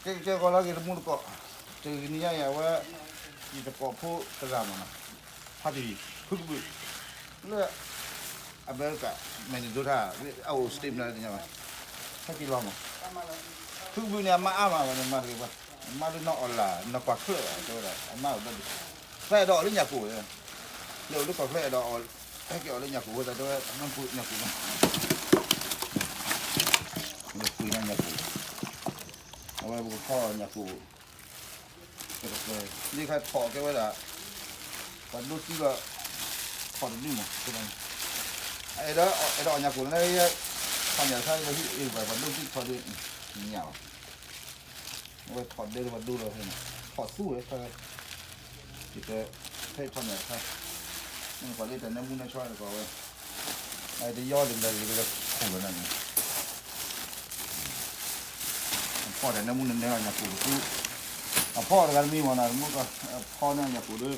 ကဲကဲကီလီၤက့ၤတမူတကိး, တနံၤညါအံၤအဝဲ, ယတကိးဖိတဂၤမးနီၤ, ဖါတံၢ် ဖုကဘုး, လၢ America, Minnesota, အအိၣ် state မနုၤတသ့ၣ်ညါဘၣ်, ဟဲက့ၤလီၤမး, ဖုကဘုးန့ၣ် အမါအါမးဝဲန့ၣ် မၤတဂ့ၤဘၣ်, အမါဒ်နီၢ်အီၣ်လၢ် နီၢ်ကွၢ်ချၢၣ်ဘၣ် တဲဝဲဒၣ် အမါအိၣ်ဒီး, ဖဲအဲၣ်ဒိးအီၣ်လၢညၣ်ကိၣ်ဝဲ, လဲၤအိၣ်လၢကွၢ်ချၢၣ်အဲၣ်ဒိးအီၣ်, ဟဲက့ၤအီၣ်လၢညၣ်ကိၣ်ဝဲ သးတဲဝဲ မ့ၢ်ပှ့ၤညၣ်ကိၣ်မး ပှ့ၤညၣ်ကိၣ်, အဝဲပကဖီညၣ်ကိၣ်, လၢခါထီၣ်ကဲဝဲဒၣ်, ပှၤဒိသံလီၤ, ထီၣ်တဒုမး, အဲၣ်ဒိး, အဲၣ်ဒိးအီၣ်ညၣ်ကိၣ်လၢ, ထီၣ်ညၣ်တခါလၢဟံၣ်အ့ၣ်ပှၤ ပှၤဒိသံထီၣ်ဒု, ညၣ်ဘၣ် အဝဲထီၣ်ဒဲပှၤဒိလီၤဖဲန့ၣ်, ထီၣ်သူဝဲဖဲ, ယတဲ, ဖဲထီၣ်ညၣ်တခါ, နကွၢ်လၢတၢ်နၢမူနၢဆါတကိးဝဲ, အတယီဒ်မတၤတဂ့ၤလၢခိၣ်လီၤနၤန့ၣ်, အဖီတၢ်နၢမူနၢနၢအညၣ်ကိၣ်တကူ, အဖီတဂၤတမံၤမ့ၢ်နီၤ တမူကီၢ်, အဖီန့ၢ်အညၣ်ကိၣ်ဒီး,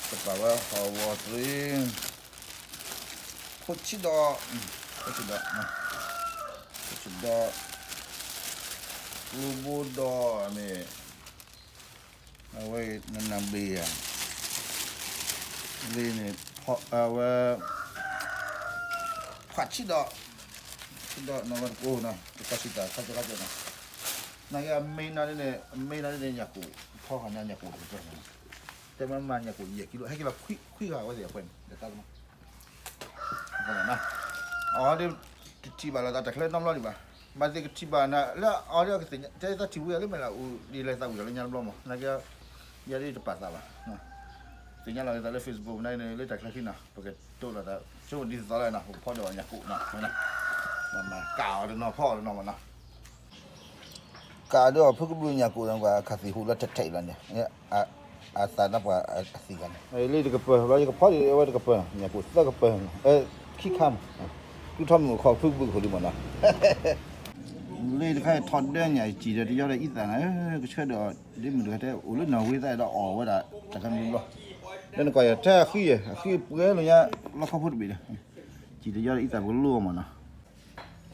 ကပာ်ဝဲဟီဝီတရံ ခိၣ်ဆံးဒီး, ခိၣ်ဆံးဒီး, ခိၣ်ဆံးဒီး, ကျိဘိဒီးန့ၣ်, အဝဲနနၢ်ဘ့ၣ်ယၤ, လၢန့ၣ်, အဝဲ, ဖးဆံးဒီး, ဆံးဒီးနီၢ်ဝဲတကိးနီၤ တကီၢ်ဆံးတၢ်ခါကီခါကီနီၤ, နာ်က့အမ့ၢ်နီၤန့ၣ်, အမ့ၢ်နီၤန့ၣ်ညၣ်ကိၣ်, ဖီဃာ်န့ၣ်ညၣ်ကိၣ်တကီၢ်န့ၣ်, တဲမ့ၢ်မၤညၣ်ကိၣ်ယဲၢ်ကံလိ ဟဲက့ၤလီၤခွံဂၤဝဲသ့ၣ်အဖၢန့ၣ် တၢ်ကမ အီၤဒ်, တထံၣ်ဘၣ်လီၤသးတၢ်ချၢနီတဘျီဒံးဘၣ်, ဘၣ်သ့ၣ်ကထံၣ်ဘၣ်နၤလၢအီၤဒ်ကသ့ၣ်ညါ တဲသးထံၣ်ဝံၤအလၢမဲာ်လၢအူဒ်လဲၤသးဝံၤဒီးလၢညါတဘျီမး နာ်က့, ယၤဒ်တပာ်သးဘၣ်, သ့ၣ်ညါလီၤက့ၤသးလၢ Facebook နၤန့ၣ် လၢတၢ်ချၢခံနီၤ ပကတိၢ်လီၤသး ဆိဒ်သိးလၢနီၤ ပဖီဒီးညၣ်ကိၣ်နီၤ, ကးအီၤတနီၤဖီအီၤတနီၤမးနီၤ ကးဒုးအီၤဖုကဘုးညၣ်ကိၣ်ဒီး ပှၤခးသံၣ်ဟူးလၢထဲးထဲးလီၤန့ၣ်, အသးနါပှၤအသံၣ်ဂၤန့ၣ်, လၢတကပၢၤ ဘျီယကဖီဒံးအဝဲတကပၢၤ, ညၣ်ကိၣ်သၢကပၢၤ, ခံခါမး, တူၢ်ထီၣ်မုၢ်အခီၣ်ဖုကဘုးခိၣ်လံမးနီၤ, လၢတခါထီၣ်ဒၢညၣ်စံၣ်ဒီးတယီဒီးအံသၣ်န့ၣ်, ကဆၢဒီး, ဒ်မုၢ်တဂၤတဲအိၣ်လၢနီၢ်ဝ့သၣ်ဒီးအီၣ်ဝဲဒၣ်, တၢ်ခါန့ၣ်ဘျီ, လၢနကွၢ်ယၤထဲအဃံ, အဃံပှဲၤလၢညါ, လီခီဖိတဘ့ၣ်ဒီး, စံၣ်တယီဒီးအံသၣ်ပကလိအီၤမးနီၤ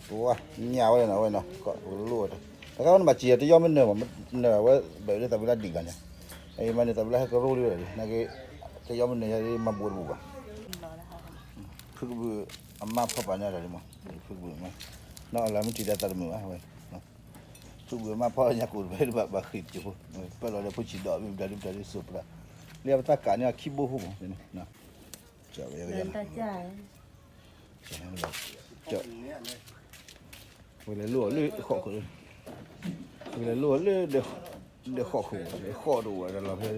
ပဝါ, ညၣ်ဝဲဒၣ်နီၤ အဝဲနီၤ, ပကလိဝဲတၢ်, တခါဝဲန့ၣ်ဘၣ်စံၣ်ယၤတယီမ့ၢ်နၢၤဘၣ်, နၢၤဝဲဘၣ်လၢသးဝံၤလၢဒံးဂၤန့ၣ်, အမၤန့ၣ်သးဝံၤလၢဟဲကရိလံဝဲဒၣ်လံ, နာ်က့, တယီမ့ၢ်နၢၤယၤမၤဘိးတဘူးဘၣ်, ဖုကဘုးအမါဖီပာ်န့ၢ်တၢ်လံမး, ဖုကဘုးအမါ, နီၢ်အီၣ်လၢမ့ၢ်ထံၣ်ဒီးသးတမုာ်ဘၣ်ဝဲ, ဖုကဘုးအမါဖီညၣ်ကိၣ်တဘၣ်ဘၣ်ဃ့ၢ်ကၠိဖိ, ပၢၢ်လီၤဒီးဖိဆံးဒီးမ့ၢ်ဘျါဒုးဘျါဒုးစိးပျၢ်, လၢအပသးကးန့ၢ်အခံဘိဖိမး, ဝဲလဲၤလိၣ်အီၤလၢဃိးခိၣ်, ဝဲလဲၤလိၣ်အီၤလၢ, ဒဲးဃိးခိၣ်, ဃိးတအိၣ်ဝဲဒီးလီၤဖဲဃိး,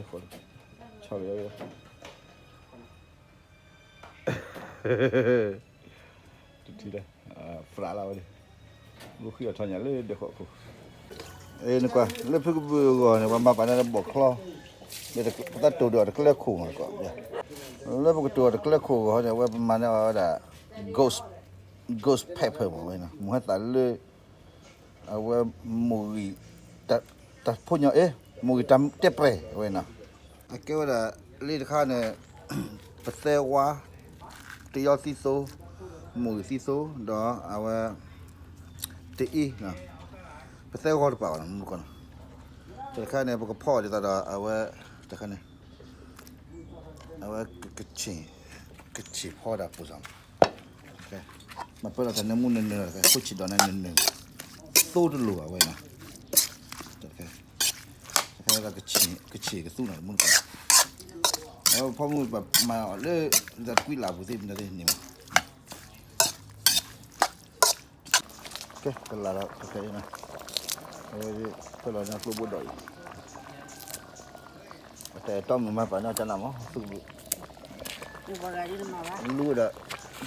ဆီလီၤ, တထံၣ်လၢ, ဖျးလီၤဝဲ, ဘိဃံအီၤထီၣ်ညၣ်လၢဒဲးဃိးခိၣ်, နကွၢ် လၢဖုကဘုးအဂီၢ်န့ၣ် ပှၤမၤပာ်န့ၢ်လၢဘီၣ်ချီ, ပသးတိၢ်ဒီးတကျဲခိၣ်မး, လၢပကတိၢ်ဒီးတကျဲခိၣ်အဂီၢ်န့ၣ် အဝဲပမၤန့ၢ်အီၤဝဲဒၣ်, ghost, ghost pepper မးဝဲနီၤ မုၢ်ဟဲသးလၢ အဝဲမိၢ်ဂံၢ်, တၢ်ဖိညီအ့, မိၢ်ဂံၢ်တၢ်တဲပျဲၢ်အဝဲနီၤ, အကဲဝဲဒၣ်လံတခါန့ၣ်, ပသဲဝါ, တယီသံသိ, မိၢ်ဂံၢ်သံသိ, ဒီးအဝဲ, တအံၤ, ပသဲဂီၤတပာ်ဘၣ်နီၤ မူကီၢ်နီၤ, တခါန့ၣ် ပကဖီအီၤဒ်သိးဒီးအဝဲ, တခါန့ၣ် အဝဲ, ကဆ့ၣ်ဖီဒၣ်ပိၢ်စၢ်မး, မၤပၢလီၤတၢ်နၢမူနၢနၢလီၤ ခိၣ်ဆံးဒီးနၢနၢ, သိတလိၤဘၣ်ဝဲနီၤ, တခါ, တခါ, ကဆ့ၣ်ကသူနီၤ တမူတကိး, အဝဲဖီမုၢ်ပမၤအီၤလၢ, တကွံလၢ်ပူၤသ့ၣ်မတၤသ့ၣ်န့ၣ်မး ကဲ, ကလၤဒီးတဖဲအံၤနီၤ, အဝဲ, ဖဲလီၤန့ၣ်ကျိဘိဒီးအံၤ, အတၢ်အဲၣ်တီမုၢ်မၤပာ်န့ၢ်ကနၣ်မး သူၣ်ကဘုး, လူဝဲဒၣ်,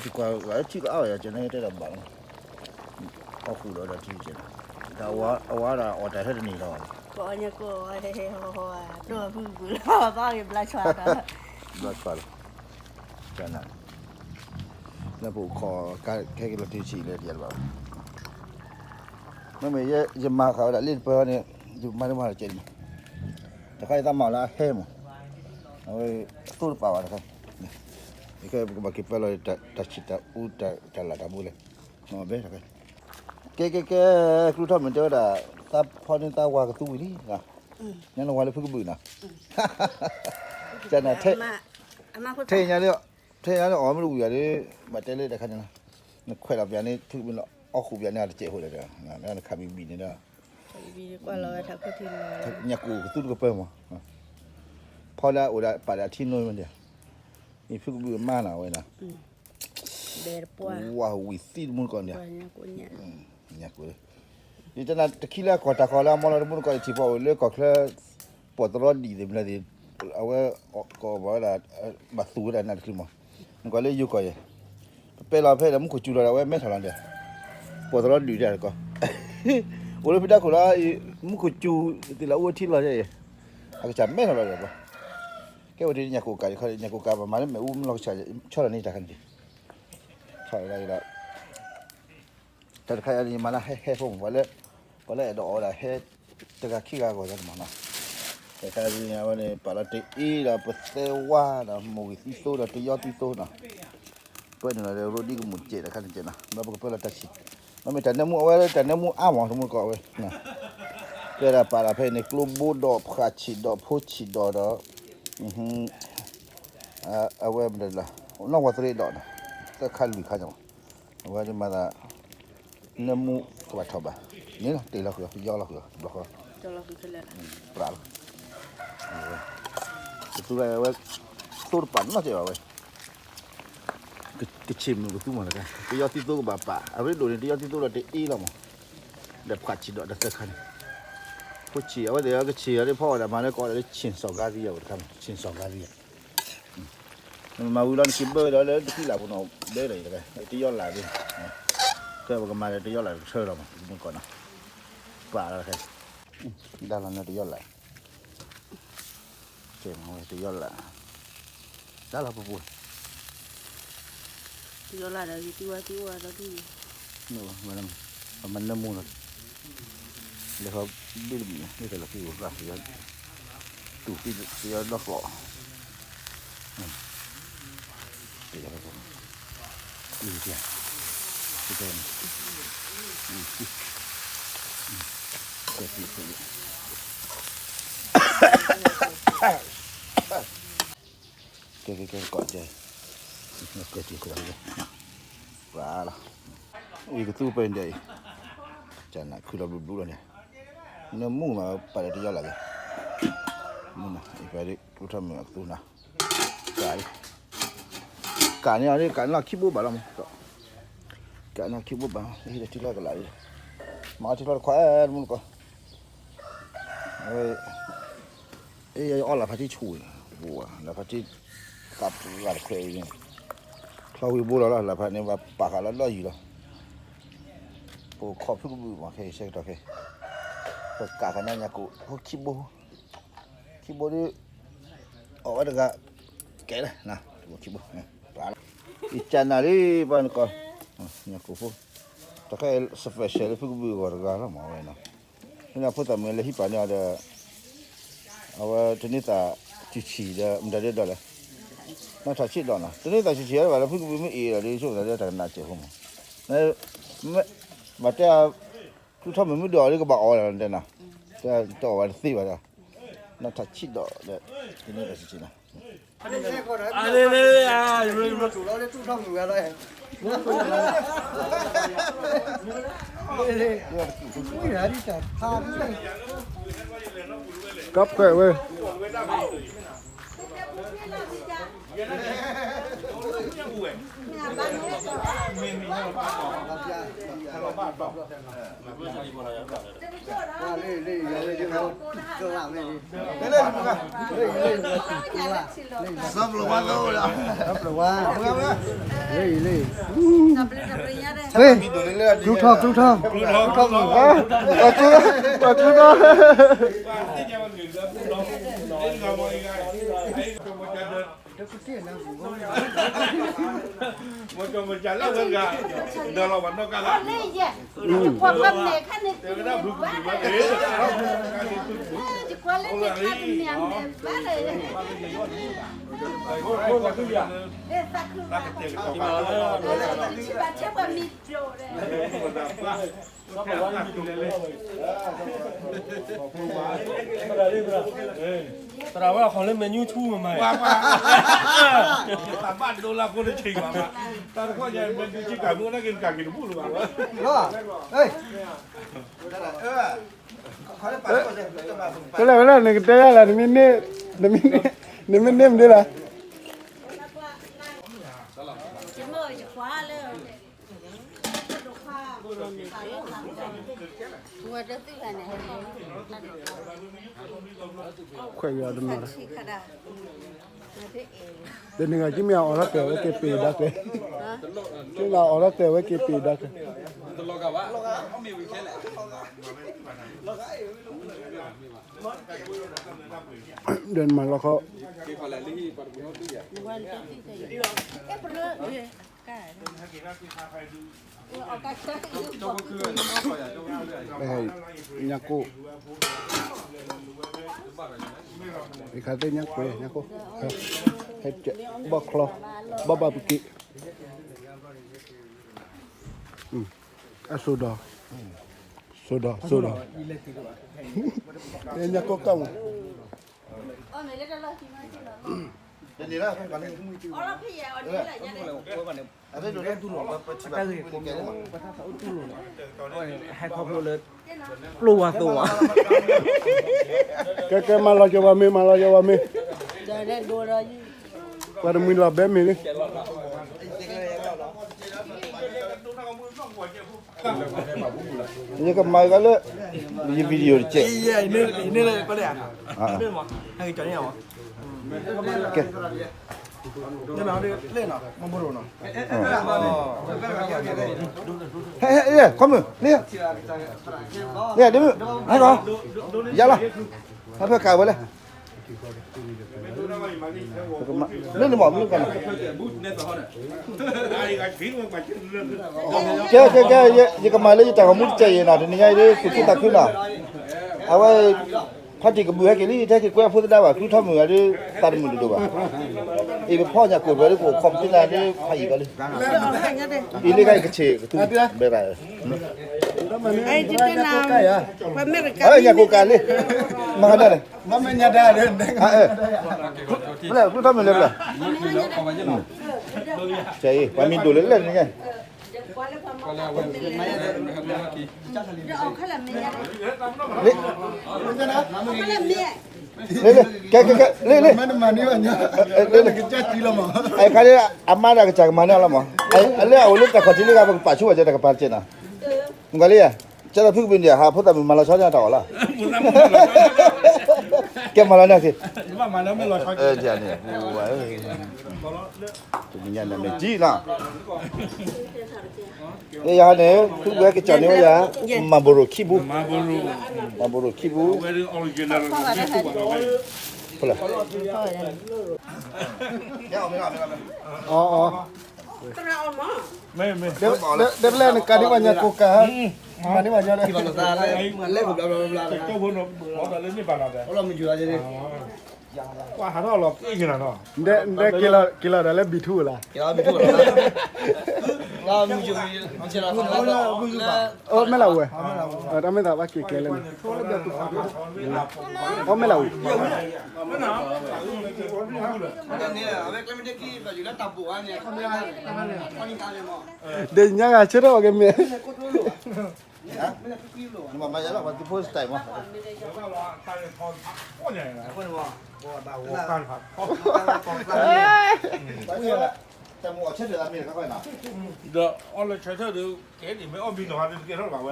ယကွၢ်ဂၤထံကအါဘၣ်ယၤ ကဲန့ၣ်တဲဒီးဘၣ်လီၤ, အီၣ်ဃုာ်ဒီးဒီးထံကဲန့ၣ်, ဒီးအဝဲဒၣ်အီၣ်တၢ်ဟဲတန့ၢ်လီၤ, ဘျီဆွါလီၤ, ကနၣ်, လၢပအိၣ်ခိးကဟဲက့ၤလီၤတံၢ်ဆံးလဲၣ်တယၤတဘၣ်ဘၣ်, မ့မ့ၢ်ယမၤဃာ်ဝဲဒၣ်လ့ၣ်တပၢၢ်န့ၣ်, ယမၤတမၤလီၤကဲန့ၣ်, တခါယသးမၤလၢအဟဲမး, အဝဲ, သိတပာ်ဘၣ်တခါ, ယကဘၣ်က့ၤပၢလီၤ, တၢ်ဆံးတၢ်အူတၢ်လၢ်တၢ်ဘိလဲၣ်, ဘဲတခါ, ကဲ ကဲ ကဲ, ကျူထီၣ်မုၣ်တဲဝဲဒၣ်, သးဖီန့ၢ်သးဝၤကသူဝံၤလံ, ညါနဝၤလၢဖုကဘုၣ်နီၤ, ကနၤ, ထဲညါလၢ, ထဲညါလၢအီၣ်မ့ၢ်တဝံၤယၤဒီး, ဘၣ်တဲလၢတခါန့ၣ်လီၤ, နခွဲးလီၤပၠးန့ၣ် ဖုကဘုၣ်န့ၣ် အီၣ်ဃုာ်ပၠးန့ၣ်အတစဲးဖိဒီး, နခးဘံဘံန့ၣ်ဒီး ညၣ်ကူၣ်ကသူတကပၢၢ်မး, ဖီလၢအအိၣ်ဒီးပာ်ဒီးအထံနိမ့ၢ်ဒီး, အံၤဖုကဘုၣ်မါနီၤဝဲနီၤ, ဝၤဝံၤသံတမူတကိးန့ၣ်, ညၣ်ကူၣ်, ယတနၤတခံလၢအကီၢ်တၢ်ကီၢ်လၢအမီလီၤတမူတကိးအံၤထံၣ်ဖီအိၣ်လၢကီၢ်ချၢ, ပှီၢ်သရီဒံၣ်သ့ၣ်မနုၤသ့ၣ်, အဝဲ, ကီၢ်ဘၣ်ဝဲဒၣ်, ဘၣ်သူဝဲဒၣ်နၤတချုးမး, နကွၢ်လၢယိၤကီၢ်ယဲၢ်, ပပဲလီၤဖဲဒီးမူခိၣ်စူၤလီၤဒီးအဝဲမဲထီၣ်လီၤဒီး, ပှီၢ်သရီဒံၣ်တၢ်တကီၢ်, အိၣ်လၢဖံတၢ်ခိၣ်လီၤ, မူခိၣ်စူၤသ့ၣ်လၢအအိၣ်ထံလီၤယဲၢ်, အကစၢ်မဲထီၣ်လီၤဒီးပှၤ, ကဲဝဲဒ်ညၣ်ကူၣ်ကး, ညၣ်ကူၣ်ကးဘၣ်မၤလၢမ့ၣ်အူမ့ၢ်လီၤကဆှီ, ဆီလီၤန့ၢ်တၢ်ခါန့ၣ်, ဆီလီၤဒီး တၢ်တခါအံၤန့ၣ် ယမၤလၢဟဲဟဲဖိမး, ပှၤလၢ, ပှၤလၢအဲၣ်ဒိးအီၣ်ဝဲဒၣ်ဟဲ, တဂၤခံဂၤအဂီၢ်သးန့ၣ်မးနီၤ, တခါအံၤန့ၣ် အဝဲန့ၣ် ပာ်လီၤတအ့ဒီးပသဲဝါဒီး မိၢ်ဂံၢ်သံသိဒီးတယီသံသိနီၤ, ပၢနုာ်လီၤဒီးရိဒံကမူၣ်စဲးတခါန့ၣ်စဲးနီၤ, ဒီးပကပၢလီၤတၢ်ဆံၣ်, မ့ၢ်တၢ်နၢမူအဝဲလၢတၢ်နၢမူအါမး တမူတကိးဝဲ, ကဲဒၣ်ပာ်လီၤဖဲအံၤန့ၣ် ကျိဘိဒီးဖှၣ်ဆံၣ်ဒီးဖိဆံၣ်ဒီးဒီး အဝဲမ့ၢ်လၢ, နီၢ်ဝီၤသရ့ဒီးနီၤ, သၢခါလွံၢ်ခါန့ၣ်မး, အဝဲဒ်မၤသး, နၢမူကဘၣ်ထီၣ်ဘၣ်, န့ၣ်လီၤတ့ၢ်လီၤဃုာ်, ယီလီၤဃုာ်, ဘျီဃီ, ပြးလီၤ, ကသူဝဲ, သိတပာ်နီတစဲးဘၣ်ဝဲ, ကဆ့ၣ်မုၢ်ကသူမးတခါ, တယီသံသိကဘၣ်ပာ်, အရ့ဒိၣ်န့ၣ် တယီသံသိဒီးတအ့လီၤမး, ဒီးဖှၣ်ဆံၣ်ဒီးတသၢခါန့ၣ်, ဖိဆံၣ် အဝဲသ့ၣ်အကဆ့ၣ်အီၤဒ်ဖီအီၣ်ဒၣ်မၤလၢကိးဒၣ်လၢ ဆ့ၣ်စီၣ်ဂါရံ အဝဲတခါ, ဆ့ၣ်စီၣ်ဂါရံ, နမၤဝံၤလီၤနက့ၤဘၢဒီးလၢတကံလၢ်ပူၤနီၤ, ဘဲဒီးတယီလၢ်, ကဲပကမၤဒီးတယီလၢ် တဆၢလီၤမး မုၢ်ကီၢ်နီၤ, ပာ်လီၤတခါ, ဒါလီၤနတယီလၢ် ကဲမ့ၢ်ဝဲတယီလၢ်, ဒါလီၤပပူၤ, တယီလၢ်ဒီး ယသံဝါသံအိၣ်ဒီးဒ်, ပမၤနၢမူလီၤ, လဲၤဃီဘ့ၣ်တဘ့ၣ်န့ၣ် လၢတၢ်လီၢ်ခံဂီၤကျါ, တူၢ်သံတယီဒီကျိာ်, တယီ, အံၤ, အံၤ, ကဲ, ကဲ, ကဲ, ကဲ, ကဲ, ကဲ, ပှၤလီၤ, အံၤကသူပၢၢ်ဒဲးအံၤ, ကနၣ်ခုလီၤဘျူဘျူလီၤန့ၣ်, နၢမူမးပာ်ဒီးတယီလၢ်က့ၤ, မုၢ်နၤ အံၤပှၤဒ်ကျိထီၣ်မုၢ်အကသူနၤ, ကး, ကးန့ၢ်အီၤဒ် ကးန့ၢ်လီၤခံဘိဘၣ်လီၤမး, ကးန့ၢ်လီၤခံဘိဘၣ်, ဟံးဒီးထံချီကလးလံ, မၤအီထံချီတခွါတမူတကိး အဝဲ, အအီၣ်လၢဖးထံဆူၣ်, လၢဖးထံ, သးပှၢ်တခွဲးအံၤန့ၣ်, ချီဝံၤဘိလီၤလီၤ လၢဖးန့ၣ်ဘၣ်ပာ်ဃာ်လၢလီၢ်ယံၤလီၤ, ပခီၣ်ဖုကဘုၣ်မးခဲအံၤဆၢကတီၢ်ခဲ, ပကးဃာ်ညါညၣ်ကိၣ်ဖိခံဘိ, ခံဘိဒီး, အီၣ်ဝဲတဂၤ, ကဲလၢ, ခံဘိ, ပှၤလီၤ, ယကနၣ်လံပှၤနကီၢ်, ညၣ်ကိၣ်ဖိ, တၢ်ခဲအံၤ special လၢဖုကဘုၣ်အဂီၢ်တဂၤလီၤမးဝဲနီၤ, မ့ၢ်ဖိသၣ်မုၣ်လၢဟံးပာ်န့ၢ်အီၤဒီး အဝဲတန့ၢ်သးဆံးဆံးဒီး မတၤဒဲးဒီးလဲၣ်, နီၢ်ထးဆံးဒီးနီၤ တန့ၢ်သးဆံးဆံးဘၣ်လၢဖုကဘုၣ်မ့ၢ်အ့ၣ်ဒီး ဆိကမိၣ်သးလၢတၢ်ကနၣ်စဲးဖိမး, ဘၣ်တဲ, ကျူထီၣ်မုၢ်မ့ၢ်ဒိးအီၤလၢကဘၣ်အီၣ်ဝဲဒၣ်တဲနီၤ, တအီၣ်ဝဲတသ့ဘၣ်ဒီး, နီၢ်ထးဆံးဒီးဒီး, တန့ၢ်သးဆံးဆံးနီၤ ကပ်ခွဲးဝဲ, လၢ, လၢ, လၢ, ကျူထီၣ် ကျူထီၣ်, ပှၤကျူထီၣ်, ပှၤကျူထီၣ်, မကမကလၢဝဲဂၤ ဒီးလီၤဘၣ်နီၢ်ကါဂၤ သရၣ်ဝဲအဃီလၢမဲာ်ညူဆူမးမး, တၢ်ဘၣ်ဒိလၢဖိတဆံးဘၣ်, တၢ်တခီညါမဲာ်ညူဆံးကၤမူနက့ၤကၤက့ၤတဘူၣ်လၢၤဘၣ်, တလဲၣ်ဝဲလၢနကတဲယၤလၢ နမ့ၢ်န့ၢ်မဒ့လၢ ခွဲးယွၤတမၤ, ဒီးနဂၤကမ့ၢ်အီၤလီၤတဲာ်ဝဲက့ၤပ့ၤဒါက့ၤ, ကမ့ၢ်အီၤလီၤတဲာ်ဝဲက့ၤပ့ၤဒါက့ၤ, ဒီးနမၤလီၤခီ ညၣ်ကိၣ်, အခါသ့ၣ်ညၣ်ကွဲး, ညၣ်ကိၣ်, ဘီၣ်ချီ, ဘီၣ်ဘၣ်ပက့ၣ်, အစိဒီး, စိဒီး, စိဒီး, ညၣ်ကိၣ်ကၣ်မး ဟဲခီဖျိလၢ ပျိဝါသိဝါ, ကဲကဲ မၤလီၤကၠီၤဝဲမ့ၢ် မၤလီၤကၠီၤဝဲမ့ၢ်, ပှၤတမှံၤလီၤဘဲမ့ၢ်လံ ယကမၤကလၢ ယ video တကဲး, ကဲ, ဟဲဟဲ ခီမုၢ် လံ, လံ ဒ့မုၣ် ဟဲကီး, ယၤလီၤ, ဟဲဖဲကးဝဲလဲၣ် လၢနမၤမနုၤကန့ၣ်, ကဲကဲကဲ, ယကမၤလၢယတၢ်ဂီၤမူတစဲးအံၤနီၤ, တနံၤညါအံၤဒ် သူၣ်ခုသးခုနီၤ, အဝဲ ဖါတံၢ်ကဘူၣ်ဟဲက့ၤလံ, ထဲက့ၤကွဲအဖိသဒါဘၣ်, ဖုထီမုၢ်ဂၤဒ် သးတမုာ်တဒိၣ်ဘၣ်, အံၤပဖီၣ်ညၣ်ကိၣ်ဖဲဒ်ကအိၣ်ခိးပသ့ၣ်ညါဒ်ဖးယံာ်ဘၣ်လံ, အံၤလံကဲကဆ့ၣ်ကသူ, ဘဲရၤ, ညၣ်ကိၣ်ကးလံ, မၤဒၣ်လဲၣ် မ့ၢ်လဲၣ် ဖုထီမုၢ်လဲၣ် ဖဲလဲၣ်, ကဲအံၤ ပှၤမံၤဒိၣ်လၢလဲၣ်န့ၣ်, လံ, လံ, ကဲကဲကဲ, လံ လံ, လံ, လံ, အခါဒ် အမါဒီးကစၢ်ကမၤန့ၢ်အီၤလီၤမး, အလၢအအိၣ်လၢတၢ်ခီၣ်ထံးလၢဂၤ ပကပာ်ဆူၣ်ဘၣ်ကဲတၢ်ကပၤတကဲးနီၤ, မ့ၢ်ကွၢ်လံယၤ, ကဲဒီးဖုကပၤန့ၣ် ဟးဖိသၣ်မုၣ်မၤလီၤဆီန့ၢ်တၢ်အီၣ်လီၤ, ကဲမၤလီၤန့ၢ်က့ၤ, န့ၣ်, တနံၤညါန့ၣ်မ့ၢ်ကံလီၤ ယၤန့ၣ် ဖုဝဲကစၢ်န့ၢ်ဝဲယၤ, မၤဘိရိၣ်ခံပူၤ, မၤဘိရိၣ်ခံပူၤ, ဖဲလဲၣ်, အီအီ, ဒ်ဖဲလဲၣ်နကးဒံးပှၤညၣ်ကိၣ်ကး, မၤန့ၢ်ပှၤညီဒီး, ကွၢ်ဟးထီၣ်လီၤက့ၤက့ၤနၤနီၤ, က့ၤလီၤဒီးလၢဘံၣ်ထူဧိၤလီၤ, အိၣ်မဲၢ်လၢဝဲ, တၢ်မ့ၢ်သးဘၣ်က့ၤကျဲလၢန့ၣ်, အိၣ်မဲၢ်လၢဝဲ, ဒ်ညါဂၤဆၢထၢၣ်အီၤက့ၤမ့ၢ် နမၤမၤယၤလီၤ ပှၤသုးဖိစတဲးမး, တၢ်မူအီၣ်ဆၢထၢၣ်လၢမ့ၢ်တခါဃီနီၤ, ဒီးအီၣ်လၢဆၢထၢၣ်ဒီး ကဲဒ်မ့ၢ်အီၣ်မံနီၤ ဟးဒုးတကဲထီၣ်ဘၣ်ဝဲ,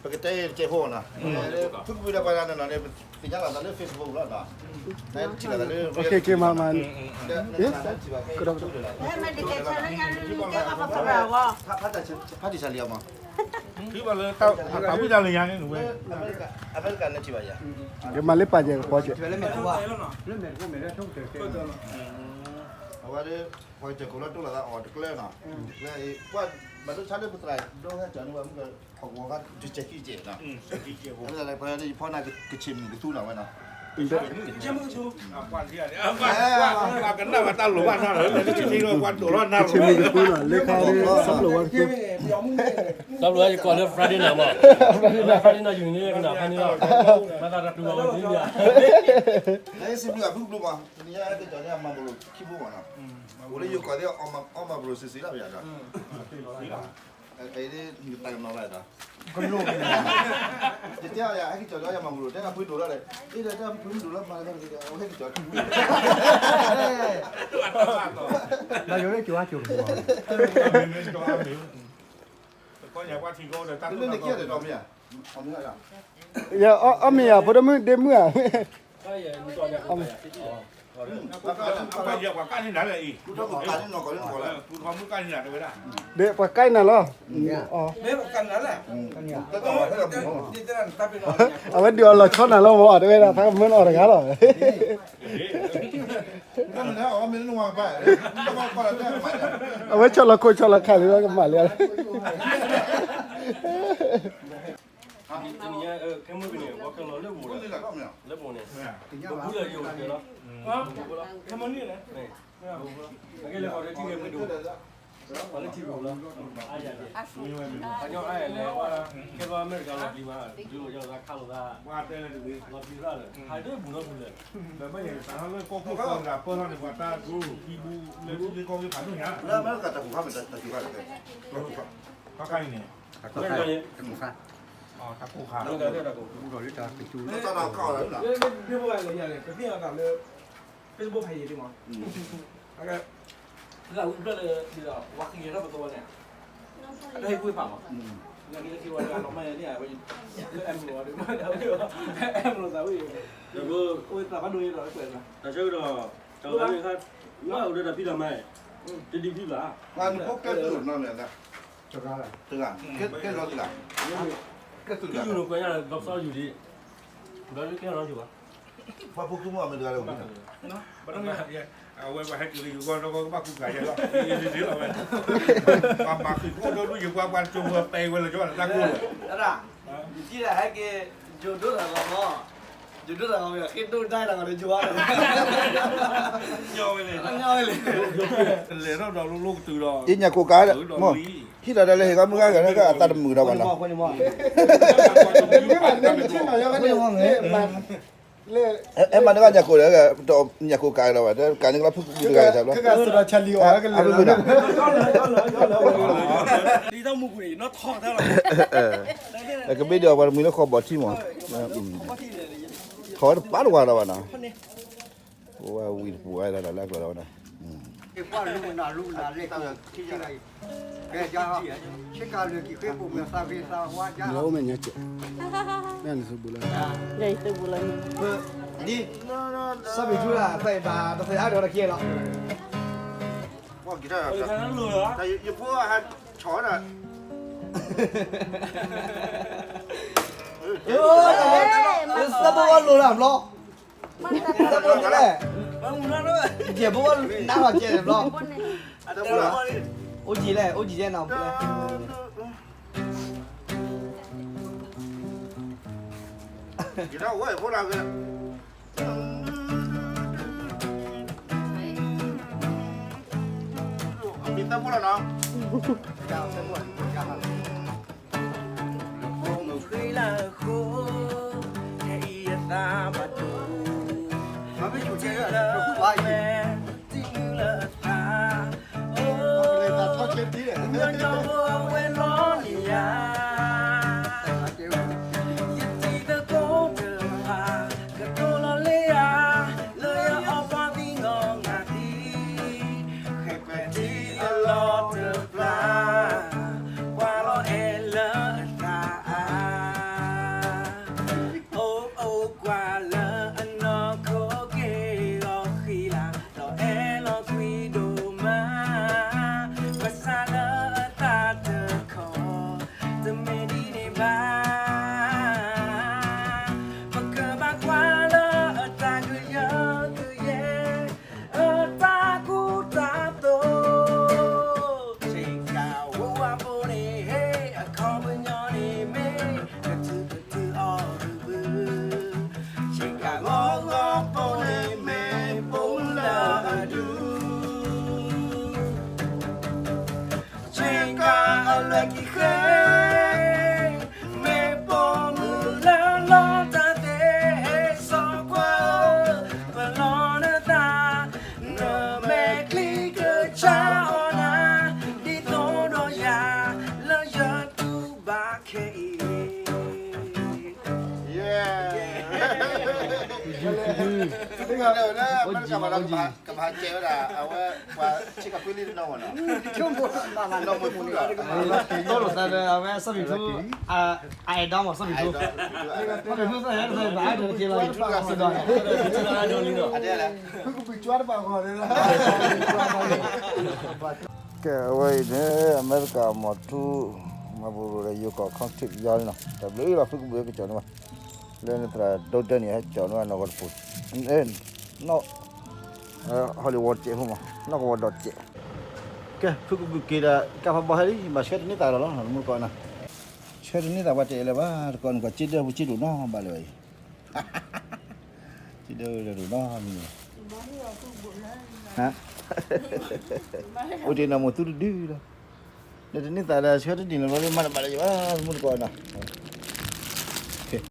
ပကတဲတကဲဖိနီၤ, သုကပူၤဒီးပှၤတနီၤနီၤန့ၣ် သ့ၣ်ညါလီၤသးလၢ Facebook လီၤနီၤ, ထံၣ်လီၤသးလၢ ကဒီးကဒီး, ဖါတံၢ်ဆါလံအီၤမး ထံၣ်ဘၣ်လၢတၢ်ဝံတၢ်လၢညါန့ၣ်ဝဲ, အမဲရကၤန့ၣ်ထံၣ်ဘၣ်ယၤ, ကမၤလၢပာ်ယဲၢ်ကပီၤကဲ, အဝဲဒၣ် ပှၤကစၢၢ်ခိၣ်လၢတိၢ်လီၤသးအီၤတကျၢၤနီၤ, တကျၢၤအံၤ ပှၤဘၣ်ဒိဆါလၢပသရၣ်ဒိဟဲကၠီၤန့ၣ်ဝဲမုၢ်က ဟီၣ်ကဝီၤခါတစဲးခံစဲးနီၤ, အဝဲဒၣ်ပှၤလၢယဖီနၤကဆံးမုၢ်ကသူနီၤဝဲနီၤ, ကနၣ်ဘၣ်တၢ်လိၣ်ဘၣ်နီၤ, ကဆံးမုၢ်ကသူနီၤ လၢခါဒ် ဆီဖျိဝါကသူ, ဆီဖျိဝါယကွၢ်လၢ Friday night မး, Friday night ယူၤန့ၣ်ကနၣ်ဖးန့ၣ်လီၤ, မၤသးတတူၢ်ဘၣ်ဝဲဒ်န့ၣ်, စံးဘျုးအဖုဘျုးမး, တနံၤအံၤကစၢ်န့ၣ်အမၤဘရိၣ်ခံဘိမးနီၤ, အိၣ်လၢယိၤကီၢ်သ့ၣ် အီၣ်မၤဘရိၣ်စံးစံးလီၤပယၤဒီး အံၤဒ်နတၢ်ကနီၤဘၣ်ဒီး, ကလိၣ်, ယတဲအီၤယၤ ဟဲက့ၤကၠီၤဒီးယၤမၤဘရိၣ် တဲဒၣ်ဖုဒိၣ်လီၤဒီး, အံၤဒီးတၢ်ဖုဒိၣ်လီၤမၤလၢၤဒီး အဝဲဟဲက့ၤကၠီၤထူ, ဘၣ်ယိၤလၢကၠီၤအကၠီၤကမီၤ, လၢနကဲဒီးဒီမ့ၢ်ဧါ, အီၣ်မ့ၢ်ယၤ ဖိဒိၣ်မုၣ်ဒ့မုၣ်ဧါ, ဒ်ပှၤကၢ်နၤလီၤ, အဝဲဒုးအီၤလီၤဆီနၤလီၤမး တဲဝဲဒၣ် ဖးကမၢနအီၣ်တဂၤလီၤ, အဝဲဆီလီၤခိၣ်ဆီလီၤခးလံလီၤ ကမၣ်လံ, တနံၤညါ ခဲမုၢ်ကန့ၣ် ပှၤကလီၤလၢပူၤဒီး လၢပူၤန့ၣ် ပဘူးလၢယိၤကလီၤ, ခဲမုၢ်န့ၣ် အကဲလၢပှၤလၢထံဂဲၤမုၢ်ဒိၣ်, ပှၤလၢထံဂုၤလီၤ, အါယၤကဲ, ပှၤကညီအါယၤလဲၤဝဲ, ကဲလီၤအမဲရကၤလီၤပျံၤမး, ဒုးလီၤယီၤသးခးလိာ်သး, ဟးဒၣ်ဘူးလီၤပူၤလဲၣ်, ဘၣ်ယဲၢ်သးထီၣ်လၢကီၢ်ခိၣ်ကီၢ်ဂၤပၢၢ်ထီၣ်န့ၣ် ပှၤတၢ်ဒိၣ်ဖံးဘူးလၢထံလၢကီၢ်ဂၤဖးဒိၣ်ညါ, လၢအမဲရကၤတၢ်ကူၣ်ခါမ့ၢ်တၢ်ကူၣ်ခါလဲၣ်, ခါခါအံၤန့ၣ် တၢ်ကိၢ်ခါ, တၢ်ကိၢ်ခါ, တၢ်ကိၢ်ခါ, တၢ်ကိၢ်ခါ, တၢ်ကိၢ်ခါ, ပသ့ၣ်ညါသးလၢ Facebook ဖဲအံၤဒ်မး, လၢအဝံဖျၢၣ်လၢ ဒ်သိး ပှၤဃ့ထီၣ်ပသဝီန့ၣ်, အတၢ်ဟ့ၣ်ကူၣ်ဖးမး, လၢခံလၢခံဝဲလၢအလီၤမၢ်န့ၣ် လၢ M လိာ်ဝဲ M လိာ်သးဝံၣ်, ဒီးအိၣ်သးဘၣ်ဒိယဲဒီးကွဲးလီၤ, တၢ်ဆၢကတီၢ် တၢ်ဝဲန့ၣ်ခါ ဘၣ်အိၣ်ဒီးတၢ်ဖံးတၢ်မၤ, တဒ်ဖံးဘၣ်, နဖိကဲသုးနီၤန့ၣ် တဂၤ, တဂၤ, ကဲသုးတဂၤ, ကဲသုးတဂၤ, ကဲသုးတဂၤ, ပှၤဖိကမီၤအမ့ၢ်တဂၤလၢ အဝဲပှၤဟဲက့ၤလၢယိၤကီၢ်ဒီး ကဘၣ်ကူကၤယဲလီၤ, လီၤဝဲ, ပှၤမၤဃံးခိၣ်ဒီဒူၣ်ယပှၤ ပှၤကၠိဝဲပဲဝဲလၢယွၤတၢ်ကိၢ်လီၤ, ယထံၣ်ဒၣ်ဟဲက့ၤ ယိၤဒိၣ်တၢ်ဂီၤမး, ယိၤဒိၣ်တၢ်ဂီၤမး ဃ့ဒိၣ်ဒၣ်တၢ်ဂီၤဒီးယွၤလီၤ, လဲၤထီၣ်ဒီးလိၣ်လိၣ်ကတုၤဒီး, အ့ၣ်ညၣ်ကိၢ်ကး, ဟံၣ်ဒီးတၢ်လၢဟ့ၣ်ဂီၢ်မုၢ်ဂၤဂၤ တၢ်သးတမုာ်ဒီးဘၣ်နီၤ အဲမၤနကညၣ်ကိၢ်ဒီး ညၣ်ကိၢ်ကးကဒီးဘၣ် ကးန့ၣ်ကလီဖုကူတဂၤအံၤတဘျီ, အမုၢ်မုၢ်ဒီး, ကဘ့ၣ်ဒီးပှၤတမှံၤလၢဃီဘီထံမး, ထီၣ်ဝဲတပာ်တဝါဒီးဘၣ်နီၤ, ဝဲဝံၤတပူၤဝဲဒီးလၢအကျိၤဒီးဝဲဒၣ် လၢအိၣ်မဲာ်ညါစဲး, နသုဘူးလီၤ, ဒ်, စီၤဘံၣ်ထူလၢ သးအံၤဘၣ် တသ့အါဒီးတကဲလီၤ, ယဖိဟဲဆီၣ်ဒီး, သးဘိဘၣ်လိၤလၢဘျီ, သးဘိဘၣ်လဲၣ်, ယဲၢ်ဘိဘၣ်နါလီၤကဲဘျီ, အိၣ်ကံၤလဲၣ် အိၣ်ကံၤလဲၣ်နီၤ, ယဝဲဖိလၢက, မ့ၢ်သးဖိလၢနီၤ, လၢဖိမုၣ်ဃ့လၢအဃိ, ခဲအံၤအသးဘၣ်ဒိ, မ့ၢ်ဆူၣ်ကဲလၢအဝဲ, တံၤမုၢ်လၢအသး, အိၣ်, ညီညီဖိအဝဲလီၤန့ၣ်ယၤ ယတံၤသကိးတဖၣ် ကတိၤလီၤလၢယၤ, လၢယအီၣ်ပှၤသံနီၢ်ငါသံ, ဃဲးကွဲးထံအလီၢ်တဖျါ, ကွၢ်လီၤအဲၣ်လၢအသးအါ, အိၣ်အိၣ်ကွၢ်လၢအနီၢ်ခိက့ၤလီၤဃံလၤ, ဒီးအဲၣ်လီၤကွံဒိၣ်မး, ပစၢ်လၢအသး ဃဲ, မ့ၢ်ပိာ်မုၣ်လၢလီၤတၢ်သ့ၣ် စီၤကွၢ်ဧၢ, ပလီၢ်နသး, နမဲာ်ချံကဆါအီၤနၤ, ဒ်သိးဒီးယၤ လၢယတူၢ်ဘၣ်ခဲအံၤ. ကမၤကဲဝဲဒၣ် အဝဲ ပှၤဆ့ကၤကွံလံတနီၤမ့ၢ်နီၤ, နီၢ်မူသူဒီး တီလိာ်သးဒီး အဝဲစီၤပံၤထူ, အအဲၣ်ဒိးမ့ၢ်စီၤပံၤထူ, စီၤပံၤထူသးယၤတသးဘၣ်အါတက့ၢ်လီၤ, အဒဲလဲၣ်, ဖုကဘုးကွၢ်တဘၣ်ဂီၤန့ၣ်လီၤ. ကဲ အဝဲအံၤန့ၣ် အမဲရကၤမီၤထူ မၤဘူရူၤဒီး ယိၤကီၢ် ခီၣ်ထံးယီလံနီၤ, တၢ်ဘျုးလီၤ ဖုကဘုးကစီၣ်န့ၣ်ဘၣ်, လၢနသရၣ်ဒိတၢန့ၣ် ဟဲကၠီၣ်န့ၢ်ဝဲနီၢ်ကီၢ်တပူၤ, နီၢ် Hollywood စဲးဖိမး နီၢ်ကဝီၤဒီးစဲး, ကဲ ဖုကဘုးက့ၤဒီး ကၢ်ဖးဘီဟဲလံ ဘၣ်ဆှၢတန့ၢ်သးလီၤလီၤ တမူတကိးနီၤ, ဆှၢတန့ၢ်သးပှၤတဲလၢၤဘၣ် တကိးန့ၣ် ကွၢ်စ့ဒၢပူၤစ့ဒိၣ်နီၤ ဘၣ်လၢၤဘၣ်အံၤ, စ့ဒၢဒိၣ်နီၤမံၤန့ၣ်, အိၣ်တ့ၢ်နီၢ်မူသူတဒုလီၤ, ဒီးတန့ၢ်သးဒီးဆှၢတန့ၢ်လီၤလီၤ မၤတဘၣ်လၢၤဘၣ် တမူတကိးနီၤ.